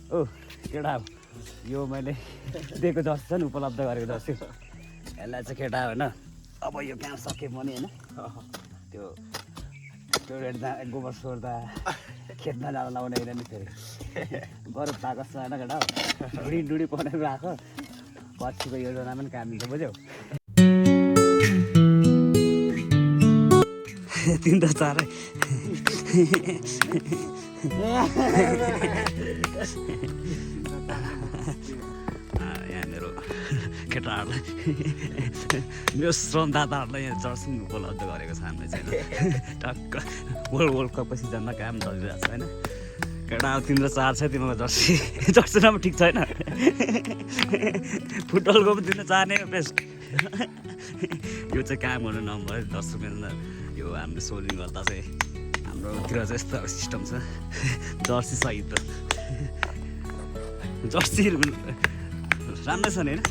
ओ केटा यो मैले दिएको जर्सी छ नि उपलब्ध गरेको जर्सी यसलाई चाहिँ केटा होइन अब यो कहाँ सके पनि होइन त्यो रेड्दा गोबर सोर्दा खेतमा जाँदा लाउने होइन नि फेरि बरु बाकस होइन केटा डुडी परेर आएको पछिको योजना पनि काम दिन्छ बुझ्यौ तिन त चारै यहाँ मेरो केटाहरूलाई मेरो श्रमदाताहरूलाई यहाँ जर्सी उपलब्ध गरेको छ हामीले चाहिँ टक्क वर्ल्ड कपको सिजनमा काम चलिरहेको छ होइन केटा अब तिम्रो चार छ तिम्रो जर्सी राम्रो ठिक छैन फुटबलको पनि तिम्रो चार नै बेस्ट यो चाहिँ काम गर्नु नम्बर 10 रुपियाँ यो हामीले सोल्डिङ गर्दा चाहिँ हाम्रोतिर चाहिँ यस्तो सिस्टम छ जर्सी सहित जर्सी राम्रै छ नि होइन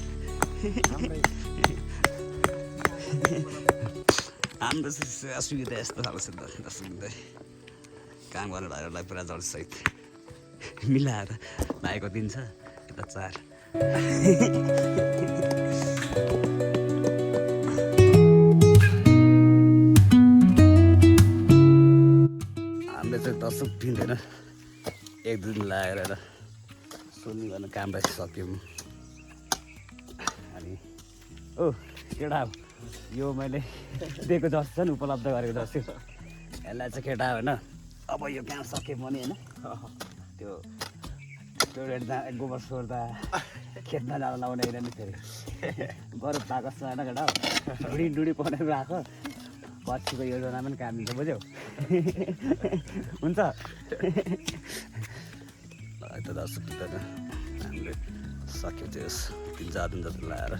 हाम्रो सुविधा यस्तो खालको छ दर्शक काम गर्ने भाइहरूलाई पुरा जर्सी सहित मिलाएर भाइको दिन छ यता 4 हामीले चाहिँ दर्शक दिँदैन 1-2 दिन लागेर सोल्डिङ गर्न काम सक्यौँ अनि ओ केटा यो मैले दिएको जर्सी छ नि उपलब्ध गरेको जर्सी यसलाई चाहिँ केटा होइन अब यो कहाँ सके पनि होइन त्यो रेड्दा गोबर सोर्दा खेतमा जाँदा लाउने होइन नि फेरि बरु बाकस होइन केटा डुडी परेर आएको पछिको योजना पनि काम दिन्छ बुझ्यौ हुन्छ यता दर्शक हामीले सक्यो त्यो 3-4 दिन जति लगाएर